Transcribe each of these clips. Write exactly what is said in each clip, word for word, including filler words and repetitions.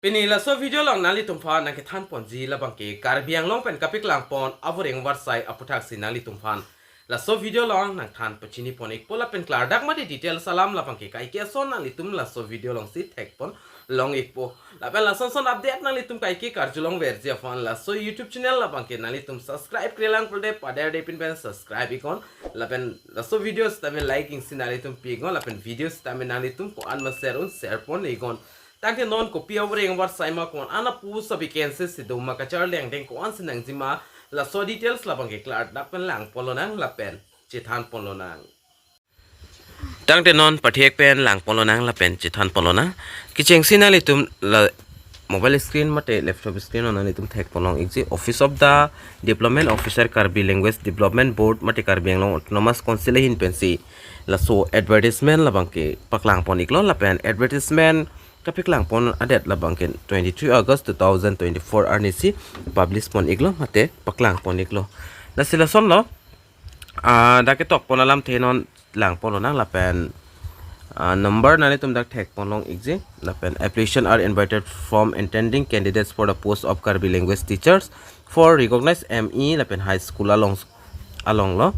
Pini laso video along nanglitumphan nangkethan ponji labangke Karbi Anglong pen kapeklang pon avoreng avarsai aputhaksi nanglitumphan laso video along nangthan pachini pon ikpo lapen klardak mate details alam labangke kaike ason nanglitum laso video alongsi thek pon long ikpo. Lapen lason son update nanglitum kaike karjulong verji aphan laso YouTube channel labangke nanglitum subscribe krelang pulote paderde pin pen subscribe iknon. Lapen laso video sitame like ingsi nanglitum pi iknon. Lapen video sitame nanglitum ko-an ma share un share pon iknon. Tangte non kopi avoreng avarsai ma ko-an apost avacancy si do ma kacharli angdeng ko-ansi nangjima laso details labangke klardak pen lang ponlonang lapen chethan ponlonang. Tangte non pathek pen lang ponlonang lapen chethan ponlonang. Kechengsi nanglitum la mobile screen mate laptop screen along nanglitum thek pon long ikji Office of the Development Officer Karbi Language Development Board mate Karbi Anglong Autonomous Council ahin pensi laso advertisement labangke paklang pon iklo lapen advertisement kapeklang pon adet labangke twenty-three August two thousand twenty-four arnisi publish pon iklo mate paklang pon iklo. Lasi lasonlo, ah, dak ketok pon alamthe non lang ponlonang lapen, ah, number nanglitum dak thek pon long ikji lapen application are invited from intending candidates for the post of Karbi language teachers for recognized M E lapen high school along alonglo.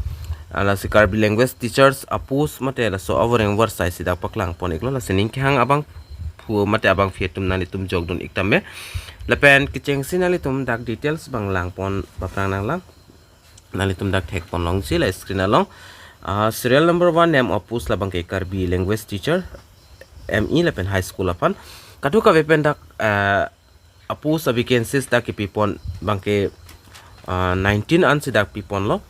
Ah, lasi Karbi language teachers apost mate laso avoreng avarsai si dak paklang pon iklo lasi ning kehang abangphu mate abangpi atum nanglitum jokdun ik tame. Lapen kechengsi nanglitum dak details abang lang pon paphrang nanglang. Nanglitum dak thek pon longji la screen along. Ah, serial number one name of post labangke Karbi language teacher M E lapen high school aphan. Kadokave pen dak, ah, apost avacancies dak kepi pon abangke, ah, nineteen ansi dak pi ponlo.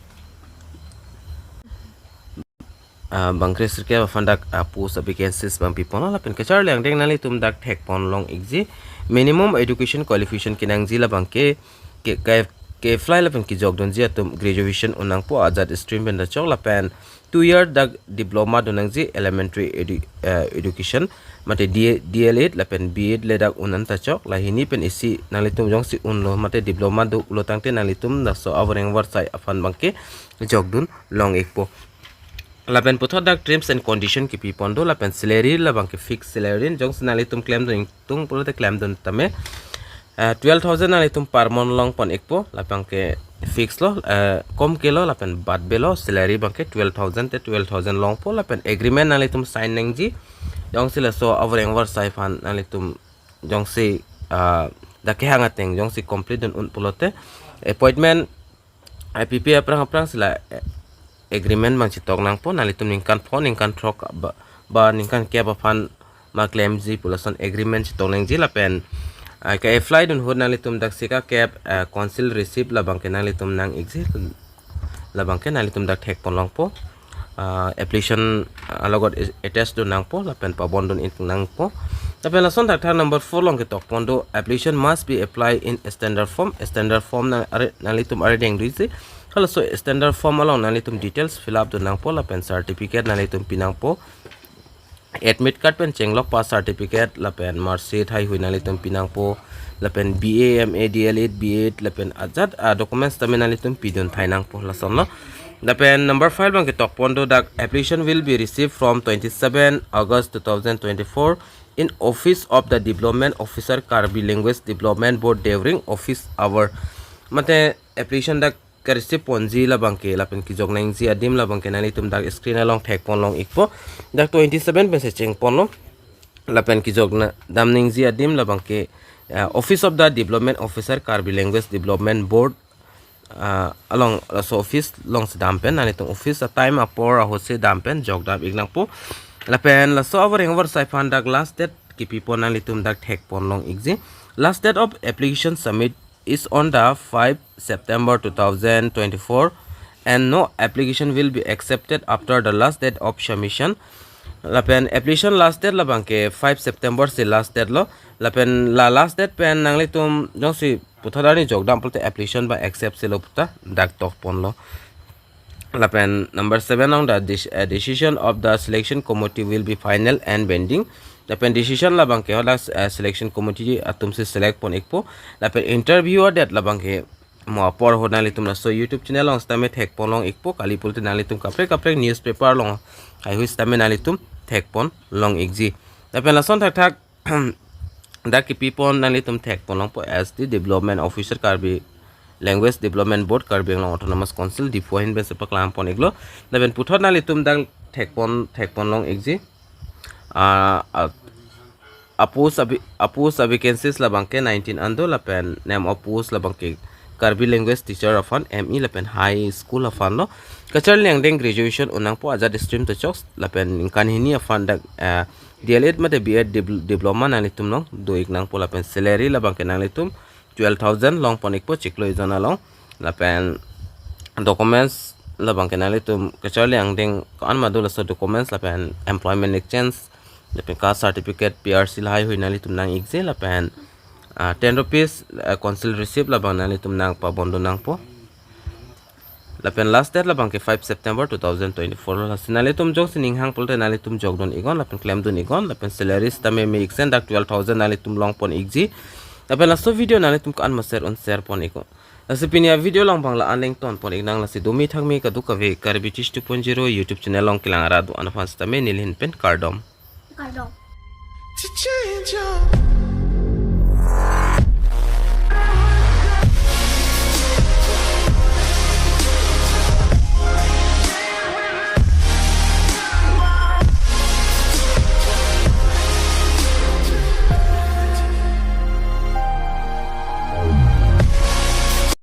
Ah, bang kresirkep aphan dak, ah, post avacancies abang pi ponlo lapen kacharli angdeng nanglitum dak thek pon long ikji. Minimum education qualification kenangji labangke ke, ke, ke-apply lapen kejokdunji atum graduation un nangpo ajat stream pen ta chok lapen two year dak diploma do nangji elementary edu-, eh, education mate D-, D L Ed lapen B Ed le dak un an ta chok. Lahini pen isi nanglitum jongsi unlo mate diploma dolo tangte nanglitum laso avoreng avarsai aphan abangke jokdun long ikpo. Lapen puthot dak terms and condition kepi pon do lapen salary labangke fixed salary jongsi nanglitum klemdun ingtung pulote klemdun tame, eh, twelve thousand nanglitum per month long pon ikpo labangke fix lo, eh, kom ke lo lapen bat be lo salary abangke twelve thousand te twelve thousand longpo lapen agreement nanglitum sign nangji jongsi laso avoreng avarsai aphan nanglitum jongsi, ah, dak kehang ateng jongsi complete dun un pulote appointment I P P aphrang aphrang si la, eh, agreement abang chetok nangpo nanglitum ningkan pho ningkan throk ba, ba ningkan kep aphan ma klemji pu lason agreement chetok nangji lapen, ah, ke-apply dun ahut nanglitum dak sika kep, ah, council receipt labangke nanglitum nang ikji labangke nanglitum dak thek pon longpo. Ah, application alogot i-, attach dun nangpo lapen pabon dun ik nangpo. Lapen lason thakthak number four along ketok pon do application must be apply in standard form. Standard form nang are, nanglitum are dengduisi. Halaso standard form along nanglitum details fill up dun nangpo lapen certificate nanglitum pi nangpo. Admit card pen chenglok pass certificate lapen mark sheet haihui nanglitum pi nangpo lapen B A, M A, D L Ed, B Ed lapen ajat, ah, documents tame nanglitum pidun thai nangpo lasonlo. Lapen number five abang ketok pon do dak application will be received from twenty-seven August two thousand twenty-four in office of the development officer Karbi Language Development Board during office hour. Mate application dak ke-receive ponji labangke lapen kejok nangji adim labangke nanglitum dak screen along thek pon long ikpo. Dak twenty-seven pensi cheng ponlo lapen kejok na dam nangji adim labangke, ah, Office of the Development Officer Karbi Language Development Board, ah, along laso office alongsi dam pen nanglitum office a-time apor ahutsi dam pen jok dam ik nangpo. Lapen laso avoreng avarsai aphan dak last date kepi pon nanglitum dak thek pon long ikji. Last date of application submit is on the five September two thousand twenty-four and no application will be accepted after the last date of submission. Lapen application last date labangke five September si last date lo. Lapen la last date pen nanglitum jongsi puthot arni jok dam pulote application abang accept si lo pu ta dak tok ponlo. Lapen number seven along the dec-, uh, decision of the selection committee will be final and binding. Lapen decision labangke hadak, uh, selection committee atumsi select pon ikpo. Lapen interview a-date labangke mo apor ahut nanglitum laso YouTube channel along sitame thek pon long ikpo, kali pulote nanglitum kaprek kaprek newspaper along haihui sitame nanglitum thek pon long ikji. Lapen lason thakthak dak kipipon nanglitum thekpon longpo S D Development Officer, Karbi Language Development Board, Karbi Anglong Autonomous Council, Diphu ahin pensi paklang pon iklo. Lapen puthot nanglitum dak thekpon thekpon long ikji. Ah, ah, a post abi, a post a vacancies labangke nineteen an do, lapen name of post labangke Karbi language teacher aphan, M E lapen high school aphan lo. Kacharli angdeng graduation un nangpo, ajat stream ta chok, lapen ningkan hini aphan dak, eh, D L Ed mate B Ed dipl-, diploma nanglitum long do ik nangpo, lapen salary labangke nanglitum twelve thousand long pon ikpo chiklo ejon along. Lapen documents labangke nanglitum kacharli angdeng ko-an ma do laso documents, lapen employment exchange, lapen caste certificate, P R C lahai hui nanglitum nang ikji, lapen, ah, ten rupees, ah, council receipt labang nanglitum nang pabon do nangpo. Lapen last date labangke five September two thousand twenty-four lo. Lasi nanglitum jongsi ning hang pulote nanglitum jok dun iknon, lapen klem dun iknon, lapen salary sitame me iksen, dak twelve thousand nanglitum long pon ikji. Lapen laso video nanglitum ko-an ma share un share pon iknon. Lasi pini a video lang bang la-an ning ton pon iknang, lasi domi thangmi kadokave Karbi Teach two point zero YouTube channel long kelang arat do-an aphan sitame neli ahin pen kardom. Kardom. To change your